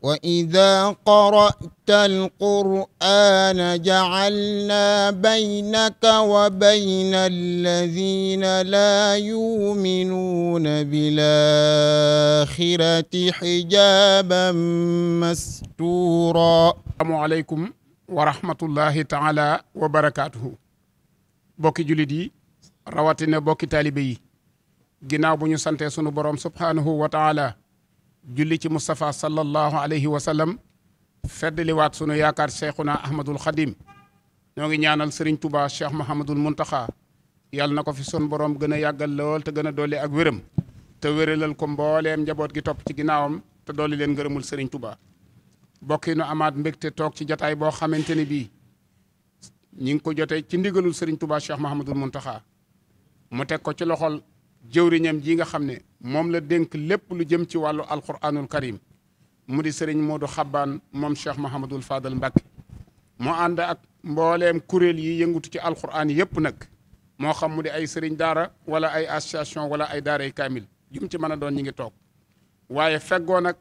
وإذا قرأت القرآن جعلنا بينك وبين الذين لا يؤمنون بالآخرة حجابا مستورا. السلام عليكم ورحمة الله تعالى وبركاته. bokki jullit yi rawatina bokki taalibe yi ginnaaw bu ñu sante sunu borom subhaanahu wa taala julli ci Moustapha sallallahu alayhi wa sallam feddliwaat sunu yaakaar cheikhuna ahmadul xadim ñoo ngi ñaanal Serigne Touba Cheikh Mahamadul Muntaxa yàlla na ko fi sunu borom gën a yàggal lool te gën a dolli ak wéram te wéralal ko mbooleem njaboot gi topp ci ginnaawam te dolli leen ngërëmul Serigne Touba. bokki nu amaat mbégte toog ci jataay boo xamante ni bii ñi ngi ko jotee ci ndigalul Serigne Touba Cheikh Mahamadul Muntaxa mu teg ko ci loxol jëwriñam ji nga xam ne moom la dénk lépp lu jëm ci wàllu alquranul karim mu di Serigne Modou Xabbaan moom Cheikh Mahamadul Fadal Mbacke mu ànd ak mbooleem kuréel yi yëngutu ci alquran yëpp nag moo xam mu di ay Serigne daara wala ay association wala ay daaray kaamil jum ci mën a doon ñi ngi toog waaye feggoo nag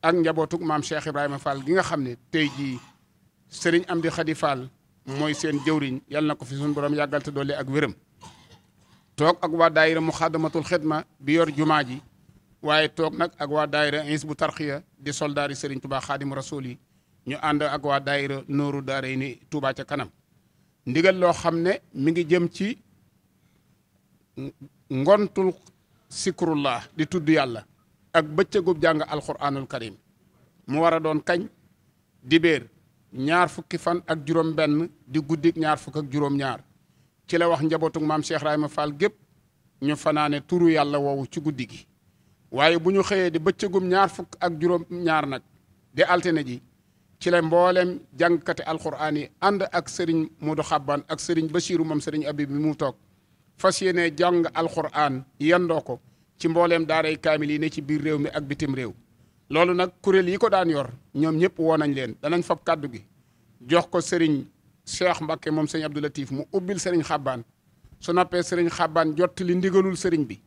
ak njabootug maam Cheikh Ibrahima Fall gi nga xam ne tey jii Serigne Amdi Khady Fall mooy seen jëwriñ yàlla na ko fi suñu borom yàggal te dolli ak wéram toog ak waa daayira muxaddamatul xidma bi yor jumaa ji waaye toog nag ak waa daayira Hizbu Tarxiya di soldaari Serigne Touba Xaadimu Rasuul yi ñu ànd ak waa daayira Nooru Daarayni Touba ca kanam ndigal loo xam ne mi ngi jëm ci ngontul sikrullah di tudd yàlla ak bëccëgub jàng alquranul karim mu war a doon kañ dibéer ñaar fukki fan ak juróom benn di guddik ñaar fukk ak juróom ñaar ci la wax njabootug maam Cheikh Ibrahima Fall gépp ñu fanaane turu yàlla woowu ci guddi gi waaye bu ñu xëyee di bëccëgum ñaar fukk ak juróom ñaar nag di altine ji ci la mbooleem jàngkati alquran yi ànd ak Serigne Modou Xabbaan ak Serigne Bachiru moom Serigne Abib bi mu toog fas yéene jàng alquran yendoo ko ci mbooleem daaray kaamil yi ne ci biir réew mi ak bitim réew loolu nag kuréel yi ko daan yor ñoom ñëpp woo nañ leen danañ fab kàddu gi jox ko Serigne Cheikh Mbacke moom Serigne Abdou Latif mu ubbil Serigne Xabbaan su noppee Serigne Xabbaan jottali ndigalul Serigne bi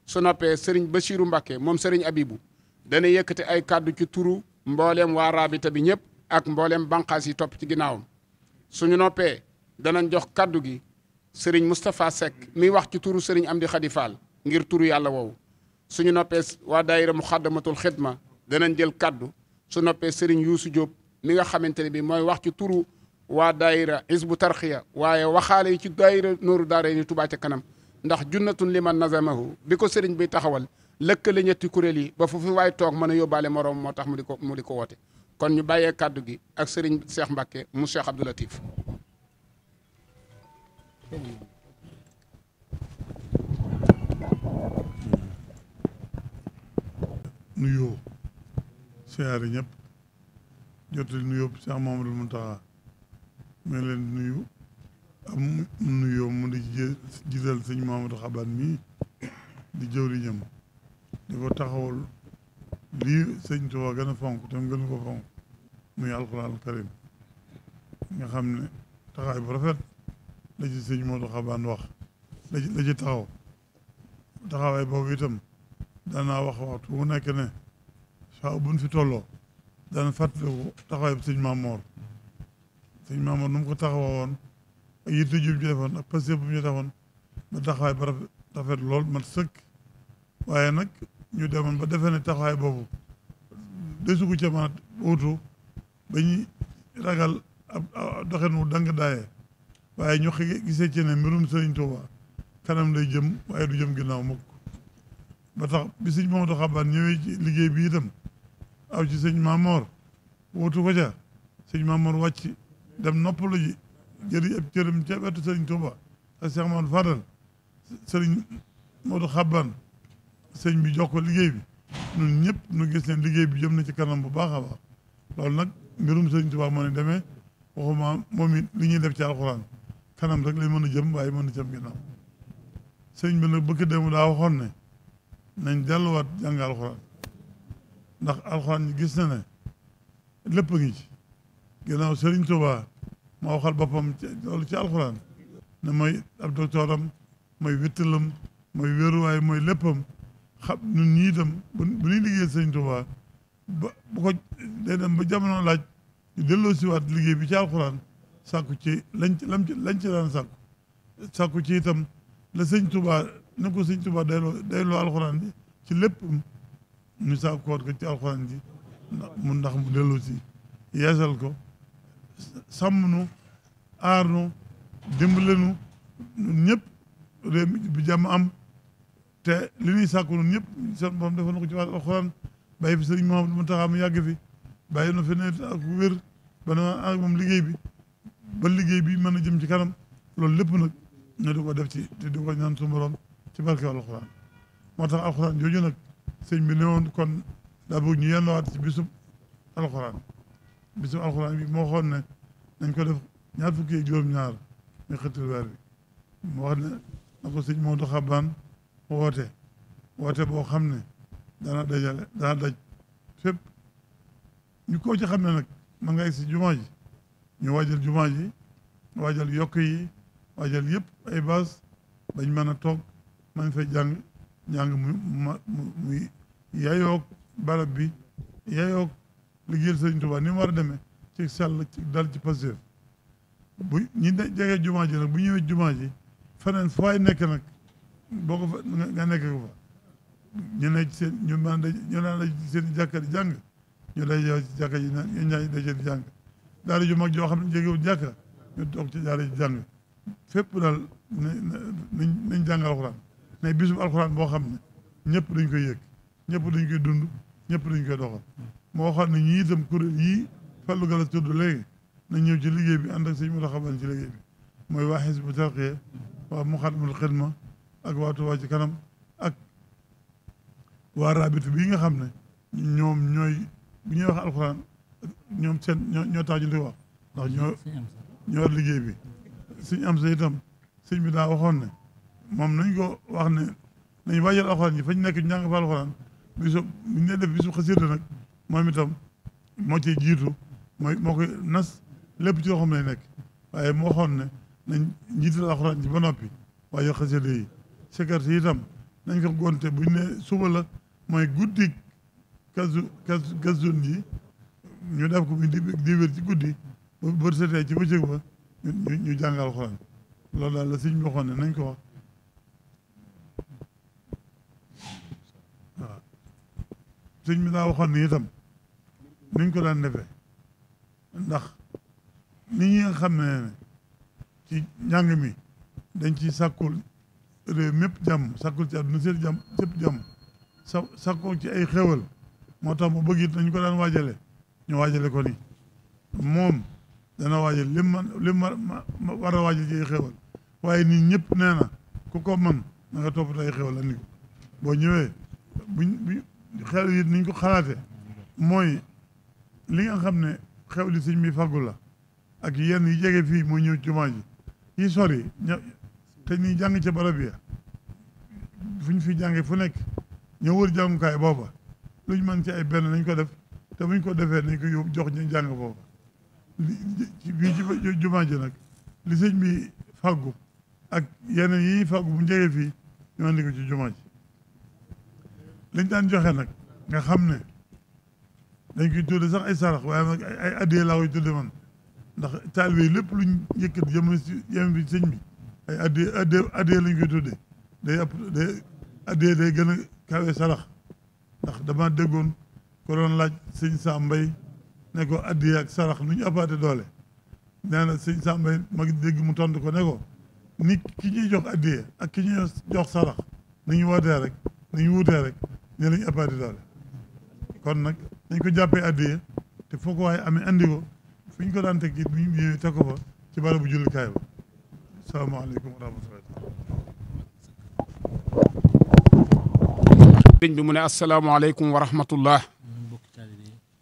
su noppee Serigne Bachiru Mbacke moom Serigne Abibu dana yëkkati ay kàddu ci turu mbooleem waa rabita bi ñëpp ak mbooleem banqaas yi topp ci ginnaawam suñu noppee danañ jox kàddu gi Serigne Moustapha Seck miy wax ci turu Serigne Amdi Khady Fall ngir turu yàlla woowu suñu noppee waa daayira muxaddamatul xidma danañ jël kàddu su noppee Serigne Youssou Diop mi nga xamante ne bi mooy wax ci turu waa daayira Hizbu Tarxiya waaye waxaale yi ci daayira Nooru Daarayni Touba ca kanam ndax junnatun liman nazamahu bi ko Serigne bi taxawal lëkkale ñetti kuréel yi ba fu fi waay toog mën a yóbbaale moroom moo tax mu di ko woote kon ñu bàyyee kàddu gi ak Serigne Cheikh Mbacke mu Cheikh Abdou Latif nuyoo siyaare ñëpp jottali nuyoo Cheikh Mamadou Mountakha mais leen nuyu am nuyoo mu di jiital sëñ Mamadou Xabbaan mii di jëwriñam di ko taxawal lii sëñ Tuubaa gën a fonk te mu gën ko fonk muy alxuraan karim nga xam ne taxawaay bu rafet la ci sëñ Mamadou Xabbaan wax la ci taxawaay boobu itam danaa wax waxtu bu nekk ne saa buñ fi tolloo dana fàttaliku taxawaay bi sëñ Maamoor nu mu ko taxawoo woon ak yitte ju ñu defoon ak passé bu ñu defoon ba taxawaay ba rafet lool mat sëkk waaye nag ñu demoon ba defee ne taxawaay boobu desu ko ca mën a wutu ba ñu ragal ab doxin wu dang daayee waaye ñu gisee ci ne mbirum Sëriñ Tuuba kanam lay jëm waaye du jëm ginnaaw mukk ba tax bi sëñ Mamadou Xabbaan ñëwee ci liggéey bi itam aw ci sëñ Maamoor wutu ko ca sëñ Maamoor wàcc dem noppalu ji jëri ab cëram ca wetu Sëriñ Tuuba ak Cheikh Mamadou Fadal sëriñ Modou Xabbaan sëñ bi jox ko liggéey bi ñun ñëpp nu gis ne liggéey bi jëm na ci kanam bu baax a baax loolu nag mbirum Sëriñ Tuuba moo ne demee waxuma moom it li ñuy def ci alxuraan kanam rek lay mën a jëm waaye mën a jëm ginnaaw sëñ bi nag bëgg dem daa waxoon ne nañ delluwaat jàng alxuraan ndax alxuraan ñu gis na ne lépp a ngi ci ginnaaw Sëriñ Tuuba moo waxal boppam loolu ci alxuraan ne mooy ab docteuram mooy wittalam mooy wéeruwaay mooy léppam xam ñun ñii itam bu ñuy liggéey sëñ Tuubaa ba bu ko day dem ba jamono laaj ñu delloo si waat liggéey bi ci alxuraan sàkku ci lañ ci daan sàkku ci itam la sëñ Tuubaa ne ko sëñ Tuubaa dayloo alxuraan bi ci lépp ñu sàkkoot ko ci alxuraan ji ndax mu delloo si yeesal ko sàmm nu aar nu dimbale nu ñun ñëpp réew mi bi jàmm am te li ñuy sàkku ñun ñëpp seen borom defoon na ko ci wàllu alxuraan bàyyi fi sëriñ Mouhamadou Mountakha mu yàgg fi bàyyi na fi ne ak wér ba na ak moom liggéey bi ba liggéey bi mën a jëm ci kanam loolu lépp nag ñu di ko def ci te di ko ñaan suñu borom ci barke alxuraan moo tax alxuraan jooju nag sëñ bi ne woon kon daa bëgg ñu yenduwaat ci bisub alxuraan bi moo xoon ne nañ ko def ñaar fukki ak juróom-ñaar muy xëttal weer bi mu wax ne na ko sëñ Maodo Xabaan woote boo xam ne dana daj fépp ñu ko ci xam ne nag man nga egg si jumaa ji ñu waajal jumaa ji waajal yokk yi waajal yëpp ay baas bañ mën a toog man fay jàng muy yayoog barab bi yayoog liggéeyal Sëriñ Tuubaa ni mu war a demee ci sell ci dal ci pastéef bu ñi jegee jumaa ji nag bu ñëwee jumaa ji feneen fu waay nekk nag boo ko fa nga nekk ko fa ñu ne ci seen ñu naan ci seen jàkka di jàng ñu day yow ci jàkka ji ñu ñaay daje di jàng daara ju mag joo xam ne jegewul jàkka ñu toog ci daara ji jàng fépp daal nañ jàng alxuraan mais bisub alxuraan boo xam ne ñëpp dañ koy yëg ñëpp dañ koy dund ñëpp dañ koy doxal moo waxoon ne ñi itam kuréel yii Fallou Galass tudd léegi nañ ñëw ci liggéey bi ànd ak sëñ Mountakha Xaban ci liggéey bi mooy waa Hizbut Tarqiyyah waa Moukhaddamatoul Khidma ak waa Touba ci kanam ak waa Rabita bii nga xam ne ñoom ñooy bu ñuy wax alxuraan ñoom seen ñoo tax ñu di wax ndax ñoo liggéey bi suñ am sa itam sëñ bi daa waxoon ne moom nañ ko wax ne nañ waajal alxuraan yi fañ nekk ñu jàng fa alxuraan bisu bu ñu def bisu xasida nag moom itam moo ciy jiitu moo koy nas lépp ci loo xam lay nekk waaye moo waxoon ne nañ njiital alxuraan ji ba noppi waajal xasida yi sécurité yi itam nañ ko gonte buñ ne suba la mooy guddi kazu ji ñu def ko muy diwér ci guddi ba bër setee ci bëccëg ba ñu jàng alxuraan loolu daal la sëñ bi waxoon ne nañ ko wax waaw sëñ bi daa waxoon ne itam niñ ko daan defee ndax nit ñi nga xam ne ci njàng mi dañ ci sàkkul réew mépp jàmm sàkkul ci àdduna sépp jàmm sàkkoo ci ay xéwal moo tax mu bëgg it nañ ko daan waajale ñu waajale ko ni moom dana waajal li ma war a waajal ci ay xéwal waaye nit ñëpp nee na ku ko mën na nga toppatoo ay xéwal andi ko boo ñëwee buñ xew yi niñ ko xalaate mooy li nga xam ne xew li sëñ mi fàggu la ak yenn yi jege fii mooy ñëw jumaa ji yi sori te ñuy jàng ca barab ya fu ñu fi jàngee fu nekk ñoo wër jàngukaay booba luñ mën ci ay benn nañ ko def te buñ ko defee nañ ko yóbbu jox ñu jàng booba bii ci jumaa ji nag li sëñ bi fàggu ak yeneen yi fàggu bu njegee fii ñu andi ko ci jumaa ji liñ daan joxe nag nga xam ne dañ koy tudde sax ay sarax waaye nag ay addee laa koy tudde man ndax taalibe yi lépp luñ yëkkat jëm bi sëñ bi ay addee lañ koy tudde day gën a kawe sarax ndax dama déggoon ko doon laaj sëñ Sam Mbay ne ko addee ak sarax nu ñu appaate doole nee na sëñ Sam Mbay ma dégg mu tontu ko ne ko nit ki ñuy jox addee ak ki ñuy jox sarax nañu wootee rek nañu wutee rek ne lañu appaate doole kon nag dañ ko jàppee addee te foo ko waaye amee andi ko fu ñu ko daan teg it bu ñu ñëwee teg ko fa ci barabu jullikaay ba salaamaaleykum wa rahmatulah. sëñ bi mu ne asalaamaaleykum wa rahmatullah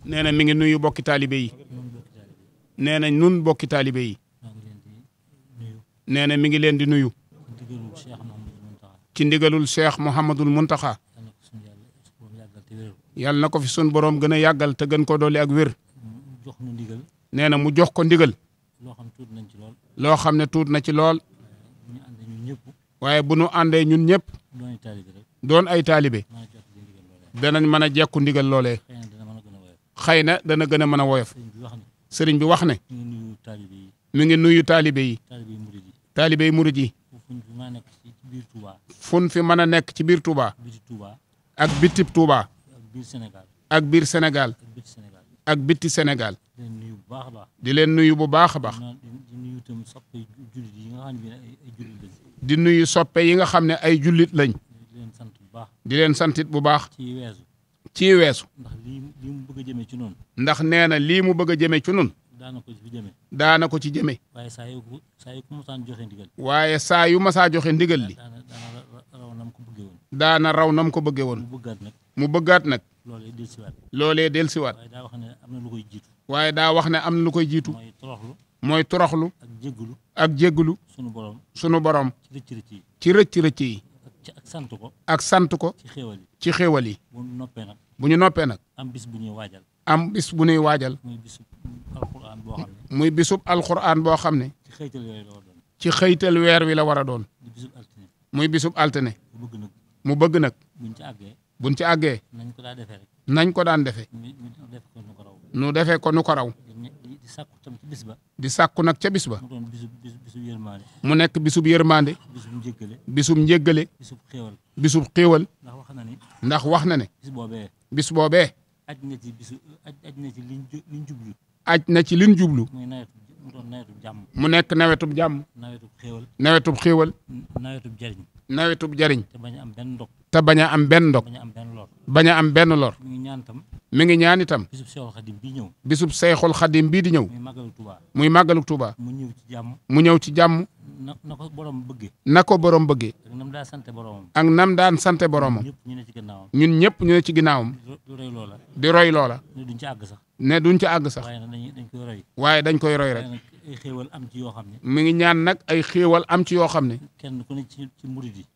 nee na mi ngi nuyu bokki taalibe yi nee na nun bokki taalibe yi nee na mi ngi leen di nuyu ci ndigalul Cheikh Mouhamadul Muntaxa yàlla na ko fi sun boroom gën a yàggal te gën ko dolli ak wér nee na mu jox ko ndigal loo xam ne tuut na ci lool waaye bu nu àndee ñun ñëpp doon ay taalibe danañ mën a jekku ndigal loolee xëy na dana gën a mën a woyof sëriñ bi wax ne mi ngi nuyu taalibe yi taalibe yi murid yi fun fi mën a nekk ci biir Touba ak bitib Touba ak biir Sénégal ak bitti Sénégal di leen nuyu bu baax a baax di nuyu soppe yi nga xam ne ay jullit lañ di leen santit bu baax ci weesu ndax nee na lii mu bëgg a jëme ci nun daana ko ci jëme waaye saa yu masaa joxe ndigal li daana raw nam ko bëgge woon mu bëggaat nag loolee delsiwaat waaye daa wax ne am na lu koy jiitu mooy toroxlu ak jéggulu sunu borom ci rëcc-rëcc yi ak sant ko ci xéewal yi bu ñu noppee nag am bis bu ñuy waajal muy bisub alxuraan boo xam ne ci xëytal weer wi la war a doon muy bisub altine mu bëgg nag buñ ci àggee nañ ko daan defee nu defee ko nu ko raw di sàkku nag ca bis ba mu nekk bisub yërmande bisub njéggale bisub xéewal ndax wax na ne bis boobee aj na ci liñ jublu mu nekk nawetub jàmm nawetub xéewal nawetub jariñ te bañ a am benn ndog bañ a am benn lor mi ngi ñaan itam bisub Seexul Xadim bii di ñëw muy màggalu Tuuba mu ñëw ci jàmm na ko borom bëggee ak nam daan sante boromam ñun ñëpp ñu ne ci ginnaawam di roy loola ne duñ ci àgg sax waaye dañ koy roy rek mi ngi ñaan nag ay xéewal am ci yoo xam ne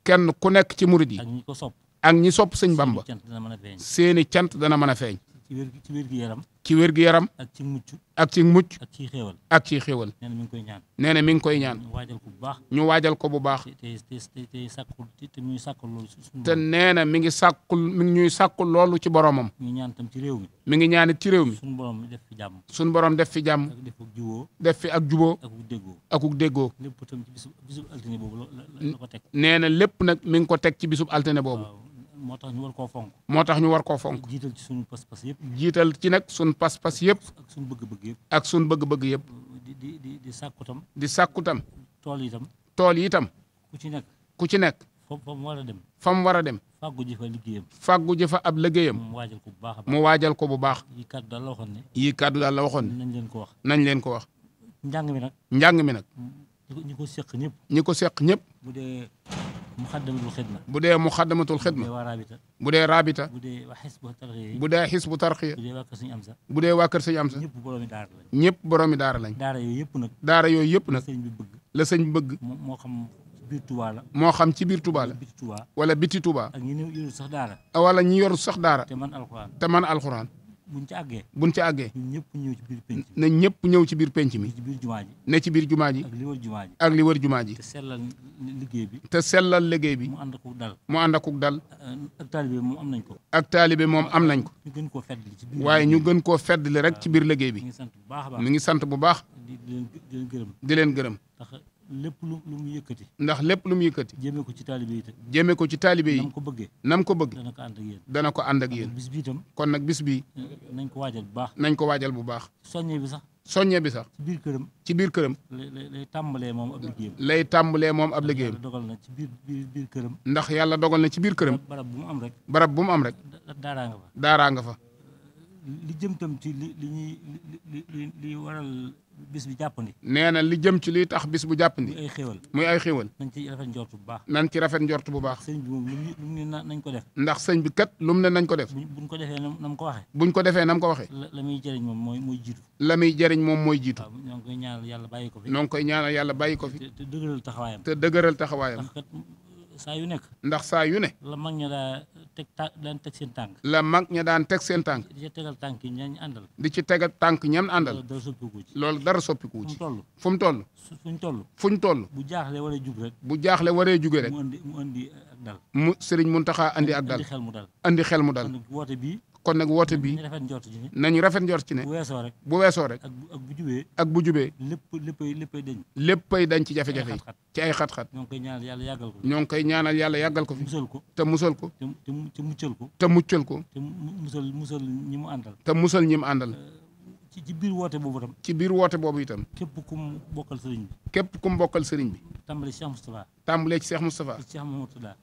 kenn ku nekk ci murid yi ak ñi sopp sëñ Bamba seeni cant dana mën a feeñ ci wér gi yaram ak ci mucc ak ci xéewal nee na mi ngi koy ñaan ñu waajal ko bu baax te nee na mi ngi ñuy sàkkul loolu ci boromam mi ngi ñaanit ci réew mi suñ borom def fi jàmm def fi ak juboo akuk déggoo nee na lépp nag mi ngi ko teg ci bisub altine boobu moo tax ñu war koo fonk. moo tax ñu war koo fonk. jiital ci sunu pas-pas yëpp. jiital ci nag sunu pas-pas yëpp. ak sunu bëgg-bëgg yëpp. ak sunu bëgg-bëgg yëpp. di sàkku tam. di sàkku tam. tool yi tam. tool yi tam. ku ci nekk. fa mu war a dem. fa mu war a dem. fàggu ji fa liggéeyam. fàggu ji fa ab liggéeyam. mu waajal ko bu baax a baax. mu waajal ko bu baax. yii kàddu daal la waxoon ne. yii kàddu daal la waxoon ne. nañ leen ko wax. nañ leen ko wax. njàng mi nag. njàng mi nag. ñi ko seq ñëpp. ñi ko seq ñëpp. bu dee muxaddamatul xidma. bu dee muxaddamatul xidma. bu dee waa Rabita. bu dee Rabita. bu dee waa xisbu tarxiya. bu dee xisbu tarxiya. bu dee waa Kër Sëñ Amsa. bu dee waa Kër Sëñ Amsa. ñëpp boroomi daara lañ. ñëpp boroomi daara lañ. daara yooyu yëpp nag. daara yooyu yëpp nag. sëñ bi bëgg. la sëñ bi bëgg. moo xam biir Touba la. moo xam ci biir Touba la. biti Touba. wala biti Touba. ak ñi yoru sax daara. wala ñi yoru sax daara. te man alxuraan. te man alxuraan. buñ ci àggee. buñ ci àggee. ñun ñëpp ñëw ci biir penc mi. na ñëpp ñëw ci biir penc mi. ci biir jumaa ji. ne ci biir jumaa ji. ak li wër jumaa ji. ak li wër jumaa ji. te sellal liggéey bi. te sellal liggéey bi. mu ànd akuk dal. mu ànd akuk dal. ak taalibe moom am nañ ko. ak taalibe moom am nañ ko. ñu gën koo feddali ci biir. waaye ñu gën koo feddali rek ci biir liggéey bi. mi ngi sant bu baax a baax. mi ngi sant bu baax. di leen gërëm. di leen gërëm. ndax lépp lu mu yëkkati. ndax lépp lu mu yëkkati. jëmee ko ci taalibe yi. jëmee ko ci taalibe yi. nam ko bëggee. nam ko bëgg. dana ko ànd ak yéen. dana ko ànd ak yéen. bis bi itam. kon nag bis bi nañ ko waajal bu baax. nañ ko waajal bu baax. soññe bi sax. soññe bi sax. ci biir këram. ci biir këram. lay tàmbalee moom ab liggéeyam. lay tàmbalee moom ab liggéeyam. dogal na ci biir këram. ndax yàlla dogal na ci biir këram. barab bu mu am rek. barab bu mu am rek. daaraa nga fa. daaraa nga fa. li jëm tam ci li waral bis bi jàppandi. nee na li jëm ci liy tax bis bu jàppandi. muy ay xéwal. muy ay xéwal. nañ ci rafet njort bu baax. nañ ci rafet njort bu baax. sëñ bi moom lu mu ne nañ ko def. ndax sëñ bi kat lu mu ne nañ ko def. buñ ko defee nam ko waxee. buñ ko defee nam ko waxee. la muy jëriñ moom mooy jiitu. la muy jëriñ moom mooy jiitu. waaw ñoo ngi koy ñaanal yàlla bàyyi ko fi. ñoo ngi koy ñaanal yàlla bàyyi ko fi. te dëgëral taxawaayam. te dëgëral taxawaayam. ndax kat saa yu nekk. ndax saa yu ne. la mag ña daan teg seen tànk. la mag ña daan teg seen tànk. di ci tegal tànk yi ñañ àndal. di ci tegal tànk ñam àndal. dara soppiku ci. loolu dara soppiku ci. fu mu toll. fu ñu toll. bu jaaxle waree jug rek. bu jaaxle waree juge rek. mu andi ak dal. mu Sëriñ Muntaxa andi ak dal. andi xel mu dal. andi xel mu dal. kon nag woote bii nañu rafet njort ci ne bu weesoo rek ak bu jubee léppay dañ ci jafe-jafe yi ci ay xat-xat ñoo ngi koy ñaanal yàlla yàggal ko fi te musal ko te muccal ko te musal ñi mu àndal te musal ñi mu àndal ci biir woote boobu itam ci biir woote boobu itam képp ku mu bokkal sëriñ bi képp ku mu bokkal sëriñ bi tàmbalee ci Cheikh Moustapha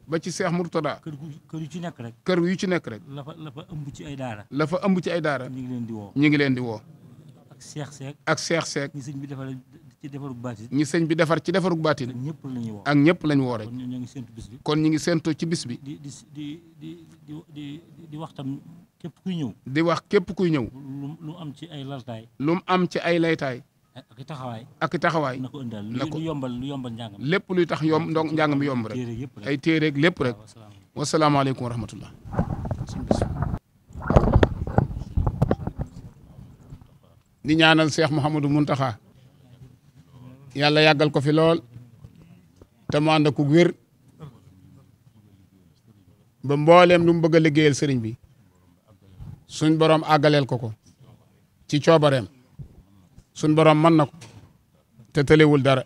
ba ci Cheikh Mourtada kër yu ci nekk rek kër yu ci nekk rek la fa ëmb ci ay daara ñu ngi ngi leen di woo ak Cheikh Seck ñi sëñ bi defar ci defarug baatin ñi sëñ bi defar ci defarug baatin ak ñëpp lañu woo rek kon ñu ngi séntu ci bis bi di wax tam képp kuy ñëw di wax képp kuy ñëw lu am ci ay laltaay lu mu am ci ay laytaay ak taxawaay na ko ëndal lu yombal njàng mi lépp luy tax yomb donc njàng mi yomb rek ay téereeg lépp rek wasalaamaaleykum wa rahmatullah di ñaanal Cheikh Mouhamadou Mountakha yàlla yàggal ko fi lool te mu ànd ak wér ba mbooleem lu mu bëgg a liggéeyal sëriñ bi suñ borom àggaleel ko ci coobareem suñ borom mën na ko te tëlewul dara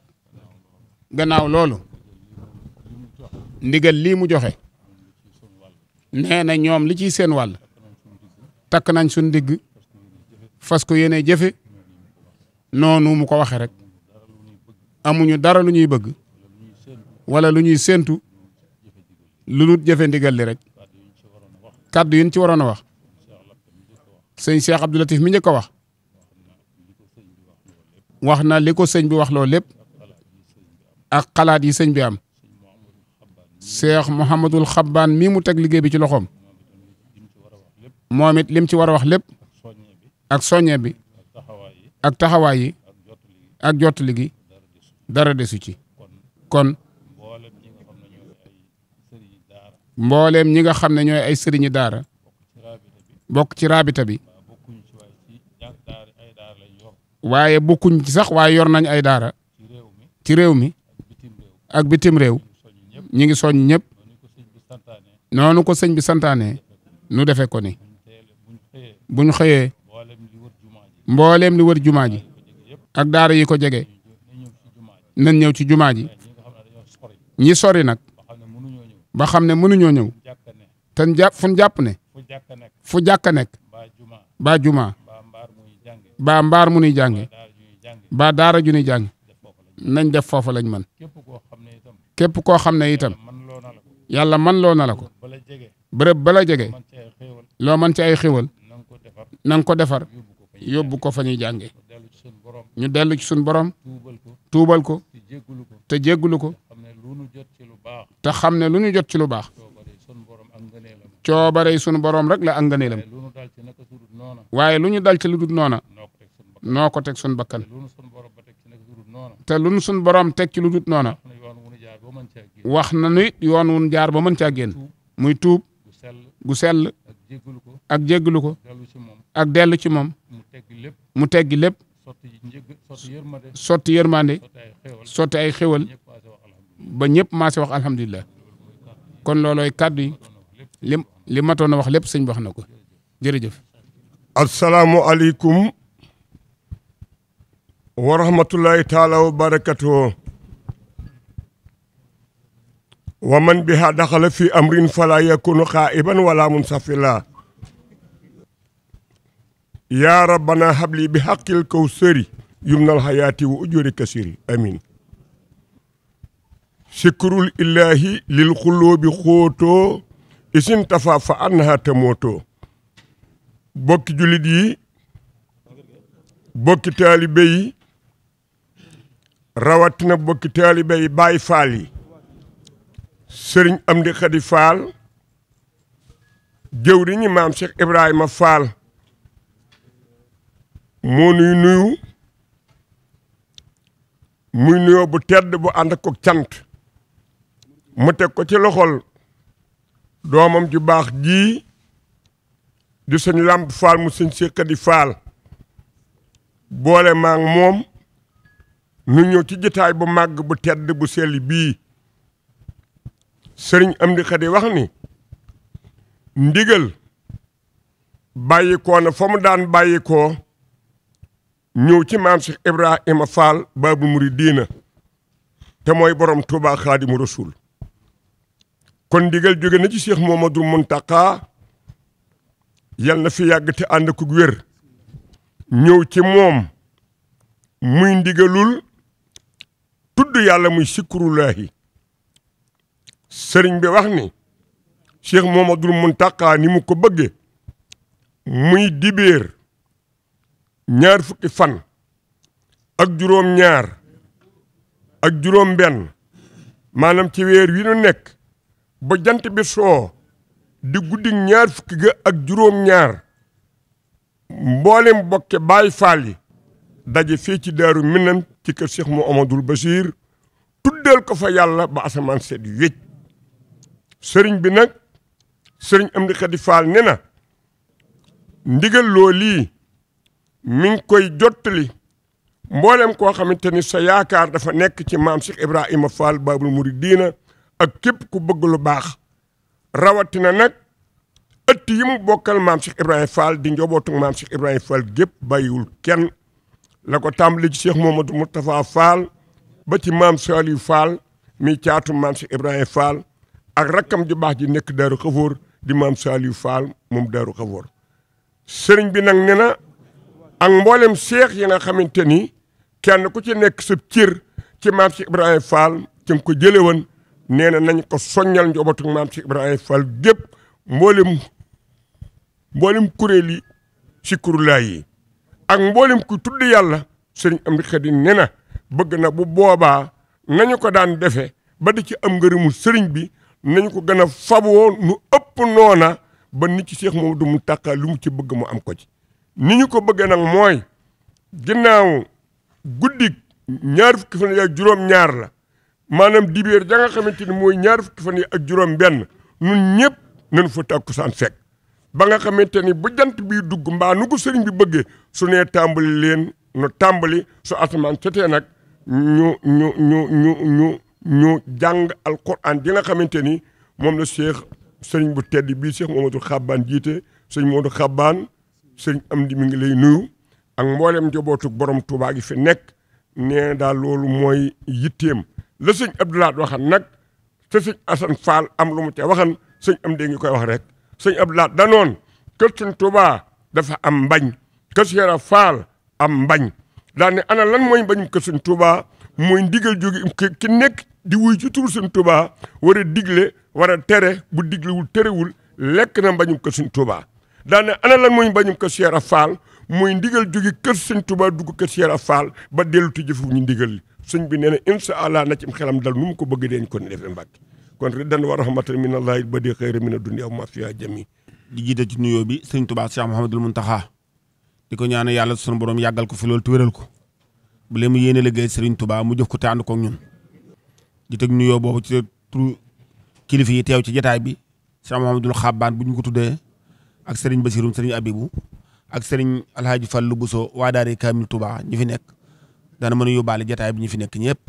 gannaaw loolu ndigal lii mu joxe nee na ñoom li ciy seen wàll takk nañ suñ digg fas ko yéene jëfe noonu mu ko waxe rek amuñu dara lu ñuy bëgg wala lu ñuy séentu lu dul jëfe ndigal li rek kàddu yi ñu ci waroon a wax sëñ Cheikh Abdou Latif mi njëkk a wax na li ko sëñ bi wax loolu lépp ak xalaat yi sëñ bi am Cheikh Mouhamadul Xabbaan mii mu teg liggéey bi ci loxoom moom it lim ci war a wax lépp ak soññe bi ak taxawaay yi ak jottali gi dara desu ci kon mbooleem ñi nga xam ne ñooy ay sëriñi daara bokk ci raabita bi waaye bokkuñ ci sax waaye yor nañ ay daara ci réew mi ak bitim réew ñi ngi soññ ñëpp noonu ko sëñ bi santaane nu defee ko ni buñ xëyee mbooleem li wër jumaa ji ak daara yi ko jege nañ ñëw ci jumaa ji ñi sori nag ba xam ne mënuñoo ñëw te fu jàpp ne fu jàkka nekk ba jumaa ba mbaar mu nuy jànge ba daara ju nuy jàng nañ def foofa lañ mën képp koo xam ne itam yàlla man loo na la ko bërëb bala jege loo mën ci ay xéwal na nga ko defar yóbbu ko fa ñuy jànge ñu dellu ci suñ borom tuubal ko te jéggulu ko te xam ne lu ñu jot ci lu baax coobarey sunu borom rek la ak ngëneelam waaye lu ñu dal ci lu dul noona noo ko teg sun bakkan te lu ñu sun borom teg ci lu dul noona wax na nit yoon wun jaar ba mën caa génn muy tuub gu sell ak jégglu ko ak dellu ci moom mu teggi lépp sotti yërmande sotti ay xéwal ba ñëpp maase wax alhamdulilah kon loolooy kàddu yi li matoon a wax lépp sëñ wax na ko jërëjëf. asalaamualeykum wa rahmatullahi taala wa barakatuhu wa man biha daxala fi amrin fala yakunu xaiban wala munsafila ya rabbana habli bi haqqil kawsari yumnal hayati wa ujuri kasiri amin sikrul illahi lil xulubi xóotoo isin tafa fa annaha tamootoo bokki jullit yi bokki taalibe yi rawatina bokki taalibe yi Baay Faal yi sëriñ Amdi Xadi Faal jëwriñi maam Cheikh Ibrahima Faal moo nuy nuyu muy nuyoo bu tedd bu ànd ak cant mu teg ko ci loxol doomam ju baax ji di sëñ Lamp Fall mu sëñ Cheikh Khady Fall boole maag moom nu ñëw ci jotaay bu màgg bu tedd bu sell bii sëriñ Amdi Khady wax ni ndigal bàyyikoo na fa mu daan bàyyikoo ñëw ci maam Cheikh Ibrahima Fall Baabul Muridiina te mooy borom Touba Xaadimu Rasuul kon ndigal jóge na ci Cheikh Mouhamadoul Mountakha yal na fi yàgg te ànd ku wér ñëw ci moom muy ndigalul tudd yàlla muy sikrullaahi sëriñ bi wax ni Cheikh Mouhamadoul Mountakha ni mu ko bëgge muy dibéer ñaar fukki fan ak juróom ñaar ak juróom benn maanaam ci weer wi nu nekk ba jant bi soo di guddi ñaar fukki ga ak juróom ñaar mboolem bokke Baay Faal yi daje fii ci Daaru Minam ci kër Cheikh Mouhamadoul Bachir tuddeel ko fa yàlla ba asamaan seet wécc sëriñ bi nag sëriñ Amdi Khady Fall ne na ndigal loolii mi ngi koy jottali mboolem koo xamante ni sa yaakaar dafa nekk ci maam Cheikh Ibrahima Fall Baabul Muridiina ak képp ku bëgg lu baax rawatina nag ëtt yi mu bokkal maam Cheikh Ibrahima Fall di njobootu maam Cheikh Ibrahima Fall gépp bàyyiwul kenn la ko tàmbali ci Cheikh Mouhamadou Moustapha Fall ba ci maam Saliou Fall mi caatu maam Cheikh Ibrahima Fall ak rakkam ju baax ji nekk Daaru Xafoor di maam Saliou Fall moom Daaru Xafoor sëriñ bi nag ne na ak mboolem seex yi nga xamante ni kenn ku ci nekk sa cër ci maam Cheikh Ibrahima Fall ci nga ko jële woon nee na nañ ko soññal njobootu maam Cheikh Ibrahima Fall gépp mboolem kuréel yi sikrullaay yi ak mboolem ku tudd yàlla sëriñ Amdi Khady ne na bëgg na bu boobaa nañu ko daan defe ba di ci am ngërëmu sëriñ bi nañu ko gën a faboo nu ëpp noona ba nit ci Cheikh Mouhamadoul Mountakha lu mu ci bëgg mu am ko ci ni ñu ko bëggee nag mooy ginnaaw guddik ñaar fukki fan yi ak juróom ñaar la maanaam dibéer ja nga xamante ni mooy ñaar fukki fan yi ak juróom benn nun ñëpp nañu fa takkusaan fekk ba nga xamante ni bu jant bii dugg mbaa nu ko sëriñ bi bëggee su nee tàmbali leen nu tàmbali su asamaan setee nag ñu jàng alquran di nga xamante ni moom la sëriñ bu tedd bii Cheikh Mouhamadoul Xabbaan jiite sëriñ Modou Xabbaan sëriñ Amdi mi ngi lay nuyu ak mboolem njabootu borom Touba gi fi nekk nee daal loolu mooy yitteem la sëñ Abdoulaye waxan nag te sëñ Assane Fall am lu mu ca waxan sëñ Amdi ngi koy wax rek sëñ Abdoulaye danoon kër sëñ Touba dafa am mbañ kër Cheikh Fall am mbañ daal ne ana lan mooy mbañum kër sëñ Touba mooy ndigal jóge ki nekk di wuy ci turu sëñ Touba war a digle war a tere bu diglewul terewul lekk na mbañum kër sëñ Touba daal ne ana lan mooy mbañum kër Cheikh Fall mooy ndigal jóge kër sëñ Touba dugg kër Cheikh Fall ba dellu ti jëfu ñu ndigal li sëñ bi nee na incha allah na ci xelam dal nu mu ko bëgg deen ko ni defee Mbàkke kon riddan wa rahmatan min allahi ba dee xëyra min ad-dunya wa ma fiha jami di jiite ci nuyoo bi sëñ Touba Cheikh Mouhamadoul Mountakha di ko ñaanal yàlla sunu borom yàggal ko fi loolu te wéral ko bu lee mu yéene liggéey sëriñ Touba mu jëf ko te ànd ko ñun di teg nuyoo boobu ci turu kilifa yi teew ci jotaay bi Cheikh Mouhamadoul Xabbaan bu ñu ko tuddee ak sëriñ Basirum sëriñ Abibu ak sëriñ Alhaaji Fallu Buso waa daari Kaamil Touba ñi fi nekk dana mën a yóbbaale jotaay bi ñi fi nekk ñëpp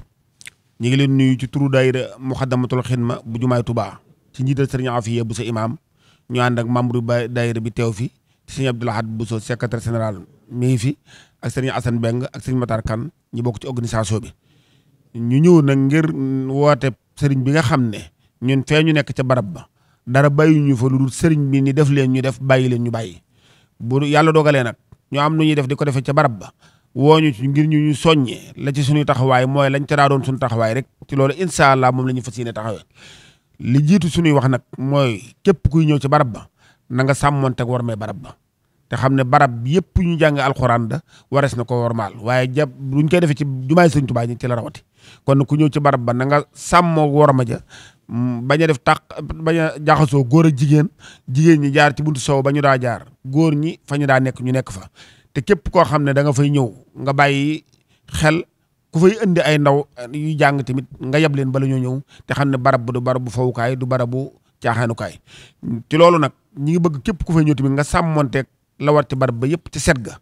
ñu ngi leen nuyu ci turu daayira Muxaddamatul Xidma bu jumaay Touba ci njiital sëriñ Afiya Buso imam ñu ànd ak membre ba daayira bi teew fi sëriñ Abdou Lahad Buso secrétaire général mi ngi fi ak sëriñ Assane Beng ak sëriñ Matar Kan ñi bokk ci organisation bi ñu ñëw nag ngir woote sëriñ bi nga xam ne ñun fee ñu nekk ca barab ba dara bàyyi ñu fa lu dul sëriñ bi ni def leen ñu def bàyyi leen ñu bàyyi bu yàlla dogalee nag ñu am nu ñuy def di ko defee ca barab ba wooñu ci ngir ñu soññee la ci suñuy taxawaay mooy lañ ca daa doon suñu taxawaay rek ci loolu incha allah moom la ñu fas yéene taxawee li jiitu suñuy wax nag mooy képp kuy ñëw ci barab ba na nga sàmmoonteeg war mee barab ba te xam ne barab yëpp ñu jàng alxuraan da warees na ko wormaal waaye jàpp luñ koy defee ci jumaay sëriñ Tuubaa ñi ci la rawati kon ku ñëw ci barab ba na nga sàmmoo worma ja bañ a def bañ a jaxasoo góor ak jigéen ñi jaar ci buntu sow ba ñu daa jaar góor ñi fa ñu daa nekk ñu nekk fa te képp koo xam ne da nga fay ñëw nga bàyyi xel ku fay indi ay ndaw yu jàng tamit nga yab leen bala ñoo ñëw te xam ne barab bu du barab bu fawukaay du barab bu caaxaanukaay ci loolu nag ñi ngi bëgg képp ku fay ñëw tamit nga sàmmonteeg la war ci barab ba yëpp ci set ga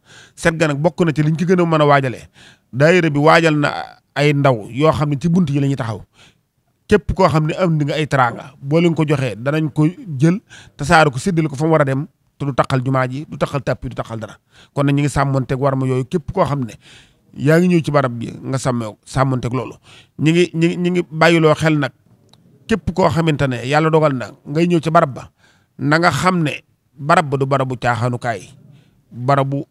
nag bokk na ci liñ ci gën a mën a waajalee daayira bi waajal na ay ndaw yoo xam ne ci bunt yi la ñuy taxaw képp koo xam ne am di nga ay teraanga boo leen ko joxee danañ ko jël tasaare ko séddale ko fa mu war a dem te du taxal jumaa ji du taxal tàppi du taxal dara kon nag ñi ngi sàmmonteeg war ma yooyu képp koo xam ne yaa ngi ñëw ci barab bi nga sàmmonteeg loolu ñi ngi bàyyiloo xel nag képp koo xamante ne yàlla dogal na ngay ñëw ci barab ba na nga xam ne barab ba du barabu caaxaanukaay barabu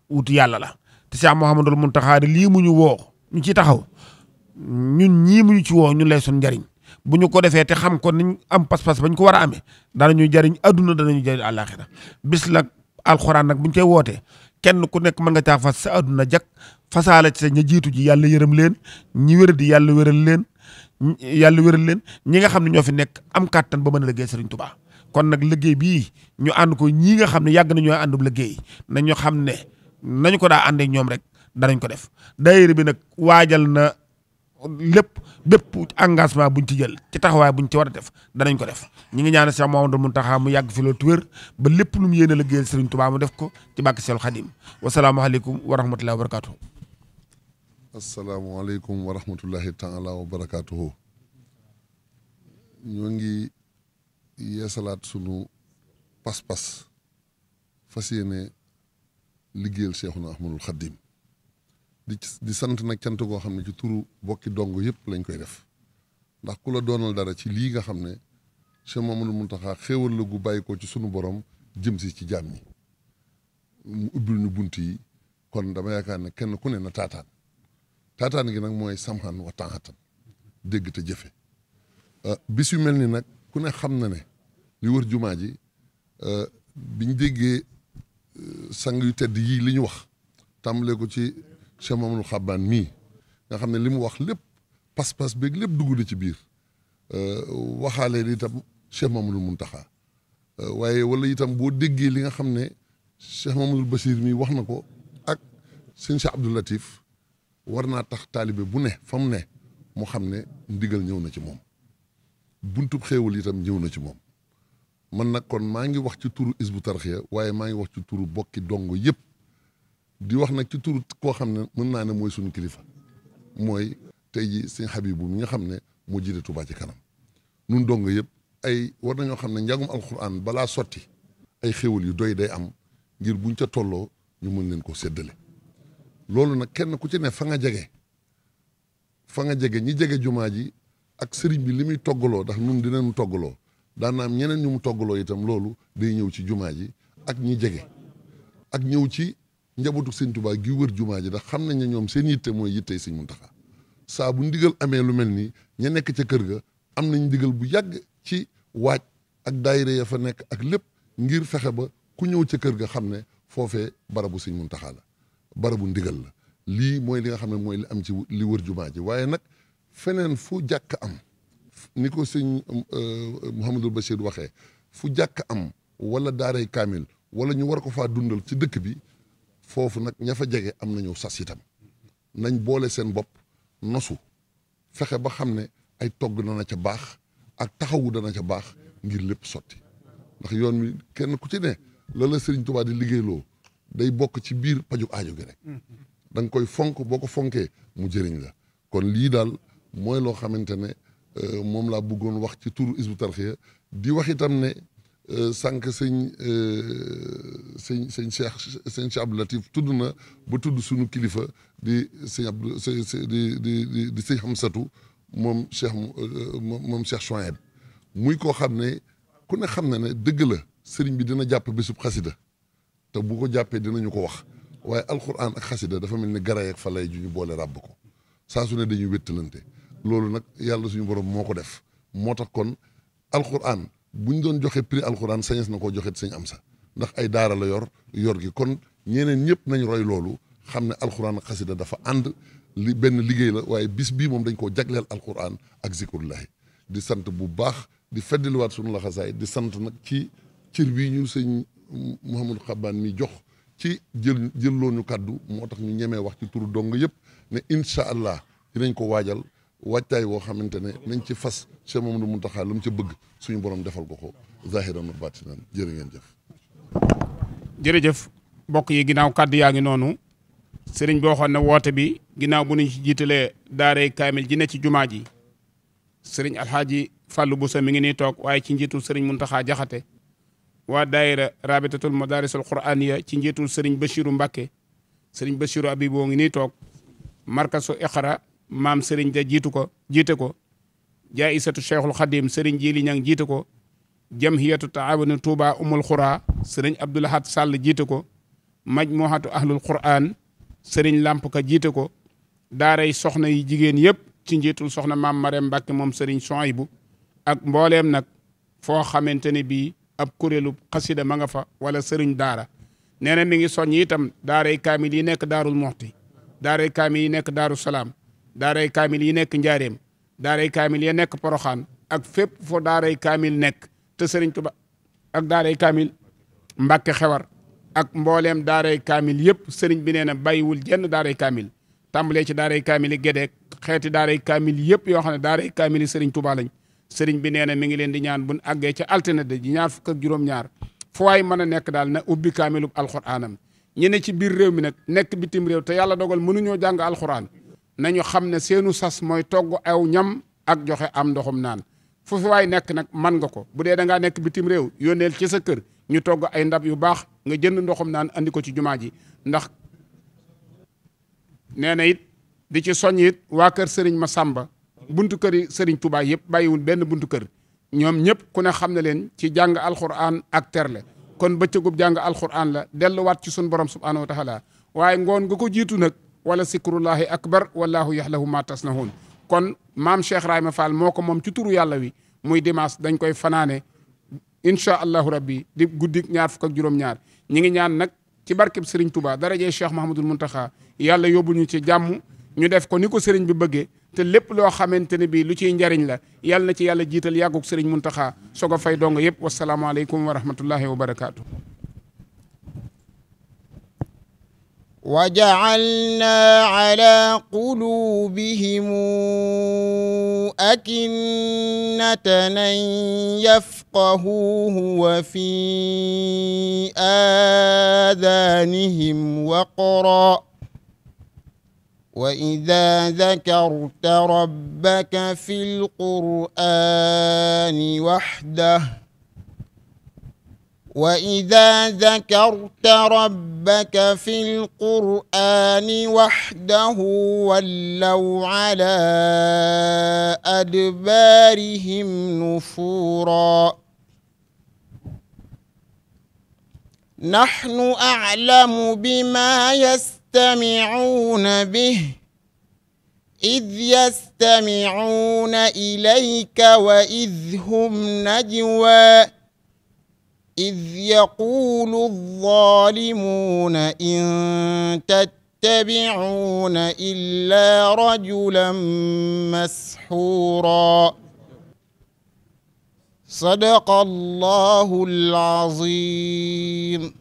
wuti yàlla la te Cheikh Mouhamadul Mountakha lii mu ñu woo ñu ci taxaw ñun ñii mu ñu ci woo ñun lay sun njariñ bu ñu ko defee te xam ko niñ am pas-pas bañ ko war a amee danañu jariñ adduna danañu jariñ àllaaxira bis la alxuraan nag buñ koy wootee kenn ku nekk mën nga caa fas sa adduna jak fasaala ci sa ña jiitu ji yàlla yërëm leen ñi wér di yàlla wéral leen ñi nga xam ne ñoo fi nekk am kàttan ba mën a liggéey Sëriñ Tuubaa kon nag liggéey bii ñu ànd ko ñii nga xam ne yàgg nañoo àndub liggéey nañu xam ne nañu ko daa àndee ñoom rek danañ ko def daayira bi nag waajal na lépp bépp engagement buñ ci jël ci taxawaay buñ ci war a def danañ ko def ñi ngi ñaanal Cheikh Mouhamadou Mountakha mu yàgg fi loolu tu wér ba lépp lu mu yéene liggéeyal Serigne Touba mu def ko ci bàkk Seexul Xadim wasalaamaaleykum wa rahmatullahi wa barakatuhu. asalaamaaleykum wa rahmatullahi taala wa barakatuhu. ñoo ngi yeesalaat sunu pas-pas fas yéene liggéeyal Cheikhuna Ahmadul Xadim di sant nag cant goo xam ne ci turu bokki dong yëpp lañ koy def ndax ku la doonal dara ci lii nga xam ne Cheikh Mamadou Mountakha xéewal la gu bàyyi ko ci sunu borom jëm si ci jaam ñi mu ubbil ñu bunt yi kon dama yaakaar ne kenn ku ne na taataan gi nag mooy samxan wa taaxatan dégg te jëfe bis yu mel ni nag ku ne xam na ne li wër jumaa ji biñ déggee sang yu tedd yii li ñu wax tàmbalee ko ci Cheikh Mamadou Xabbaan mii nga xam ne li mu wax lépp pas-pas beeg lépp dugg na ci biir waxaale li itam Cheikh Mamadou Mountakha waaye wala itam boo déggee li nga xam ne Cheikh Mamadou Bachir mii wax na ko ak sëñ Cheikh Abdou Latif war naa tax taalibe bu ne fa mu ne mu xam ne ndigal ñëw na ci moom buntub xéewal itam ñëw na ci moom man nag kon maa ngi wax ci turu Hizbut Tarqiyyah waaye maa ngi wax ci turu bokki dong yëpp di wax nag ci turu koo xam ne mën naa ne mooy suñu kilifa mooy tey ji sëñ Habibu mi nga xam ne moo jiite Touba ci kanam nun dong yëpp ay war nañoo xam ne njàngum alxuraan balaa sotti ay xéewal yu doy day am ngir buñ ca tolloo ñu mën leen ko séddale loolu nag kenn ku ci ne fa nga jege ñi jege jumaa ji ak sëriñ bi li muy toggaloo ndax nun dinañu toggaloo daan na am ñeneen ñu mu toggaloo itam loolu day ñëw ci jumaa ji ak ñi jege ak ñëw ci njabootu sëñ Tuubaa gi wër jumaa ji ndax xam nañ ne ñoom seen yitte mooy yittey sëñ Muntaxa saa bu ndigal amee lu mel nii ña nekk ca kër ga am nañ ndigal bu yàgg ci waaj ak daayira ya fa nekk ak lépp ngir fexe ba ku ñëw ca kër ga xam ne foofee barabu sëñ Muntaxa la barabu ndigal la lii mooy li nga xam ne mooy li am ci li wër jumaa ji waaye nag feneen fu jàkk am ni ko sëñ Mouhamadul Bachir waxee fu jàkk am wala daaray kaamil wala ñu war ko faa dundal ci dëkk bi foofu nag ña fa jege am nañu sas itam nañ boole seen bopp nosu fexe ba xam ne ay togg dana ca baax ak taxawu dana ca baax ngir lépp sotti ndax yoon wi kenn ku ci ne la la Sëriñ Tuubaa di liggéeyloo day bokk ci biir paju aajo gi rek da nga koy fonk boo ko fonkee mu jëriñ la kon lii daal mooy loo xamante ne moom laa bëggoon wax ci turu Hizbut Tarqiyyah di wax itam ne sànq sëñ Cheikh Abdou Latif tudd na ba tudd suñu kilifa di sëñ Abdou di sëñ Hamsatu moom Cheikh Chouaib muy koo xam ne ku ne xam na ne dëgg la sëriñ bi dina jàpp bésub xasida te bu ko jàppee dinañu ko wax waaye alxuraan ak xasida dafa mel ni garay ak falay ju ñu boole ràbb ko saa su ne dañuy wéttalante loolu nag yàlla suñu borom moo ko def moo tax kon alxuraan buñ doon joxe prix alxuraan sañes na koo joxe sëñ Amsa ndax ay daara la yor gi kon ñeneen ñëpp nañ roy loolu xam ne alxuraan ak xasida dafa ànd li benn liggéey la waaye bis bii moom dañ koo jagleel alxuraan ak zikrullahi di sant bu baax di feddaliwaat suñu laxasaay di sant nag ci cër bii ñu sëñ Mouhamadou Xabbaan mi jox ci jëlloo ñu kàddu moo tax ñu ñemee wax ci turu dong yëpp ne incha allah dinañ ko waajal waajtaay woo xamante ne nañ ci fas Cheikh Mamadou Mountakha lu mu ca bëgg suñu borom defal ko zahiran wa batinan jërë ngeen jëf. jërëjëf mbokk yi ginnaaw kàddu yaa ngi noonu sëriñ bi waxoon na woote bi ginnaaw bu ñu ci jiitalee daaray kaamil ji ne ci jumaa ji sëriñ alxaaji Fàllu Busa mi ngi nii toog waaye ci njiitul sëriñ Muntaxa Jaxate waa daayira rabitatul madarisul qur'aniya ci njiitul sëriñ Bachiru Mbàkke sëriñ Bachiru Abiboo ngi nii toog markasu iqra maam sëriñ da jiite ko jaayisatu cheikhul xadim sëriñ Jili Ñang jiite ko jamhiyatu taawunu Touba umul xuraa sëriñ Abdoulahat Sall jiite ko majmuhatu ahlul qur'an sëriñ Lamp Ka jiite ko daaray soxna yi jigéen yëpp ci njiitul soxna maam Marème Mbàkke moom sëriñ Sohaybu ak mbooleem nag foo xamante ne bii ab kuréelu xasida ma nga fa wala sëriñ daara nee na mi ngi soññ itam daaray kaamil yi nekk daarul moxti daaray kaamil yi nekk daaru salaam daaray kaamil yi nekk njaareem daaray kaamil yi nekk poroxaan ak fépp foo daaray kaamil nekk te sëriñ Tuba ak daaray kaamil Mbàkke xewar ak mbooleem daaray kaamil yëpp sëriñ bi nee na bàyyiwul jenn daaray kaamil tàmbalee ci daaray kaamil yi Gédé xeeti daaray kaamil yëpp yoo xam ne daaray kaamil yi sëriñ Tuba lañ sëriñ bi nee na mi ngi leen di ñaan buñ àggee ca altine de ji ñaar fukk ak juróom-ñaar fu waay mën a nekk daal na ubbi kaamilub alxuraanam ñi ne ci biir réew mi nag nekk bitim réew te yàlla dogal mënuñoo jàng alxuraan nañu xam ne seenu sas mooy togg aw ñam ak joxe am ndoxum naan fu fi waay nekk nag man nga ko bu dee da ngaa nekk bitim réew yónneel ci sa kër ñu togg ay ndab yu baax nga jënd ndoxum naan andi ko ci jumaa ji ndax nee na it di ci soññ it waa kër sëriñ Masamba buntu kër yi sëriñ Touba yëpp bàyyiwul benn buntu kër ñoom ñëpp ku ne xam ne leen ci jàng alxuraan ak terle kon bëccëgub jàng alxuraan la delluwaat ci sun borom subhaanahu wa taala waaye ngoon nga ko jiitu nag wala sikrullahi akbar wallahu yaxlahu ma tasnahun kon maam Cheikh Rahima Fall moo ko moom ci turu yàlla wi muy dimanche dañ koy fanaane incha allahu rabbi di guddik ñaar fukk ak juróom-ñaar ñi ngi ñaan nag ci barkeb sëriñ Touba darajee Cheikh Mahamadul Muntaxa yàlla yóbbul ñu ci jàmm ñu def ko ni ko sëriñ bi bëggee te lépp loo xamante ne bii lu ciy njariñ la yàlla na ci yàlla jiital yàgguk sëriñ Muntaxa soog a fay dong yëpp wasalaamaaleykum wa rahmatullahi wa barakaatu. wa ja'alna ala qulubihim akinnatan an yafqahuhu wa fi adanihim waqra وإذا ذكرت ربك في القرآن وحده وإذا ذكرت ربك في القرآن وحده ولوا على أدبارهم نفورا نحن أعلم بما يستمعون به إذ يستمعون إليك وإذ هم نجوى إذ يقول الظالمون إن تتبعون إلا رجلا مسحورا صدق الله العظيم.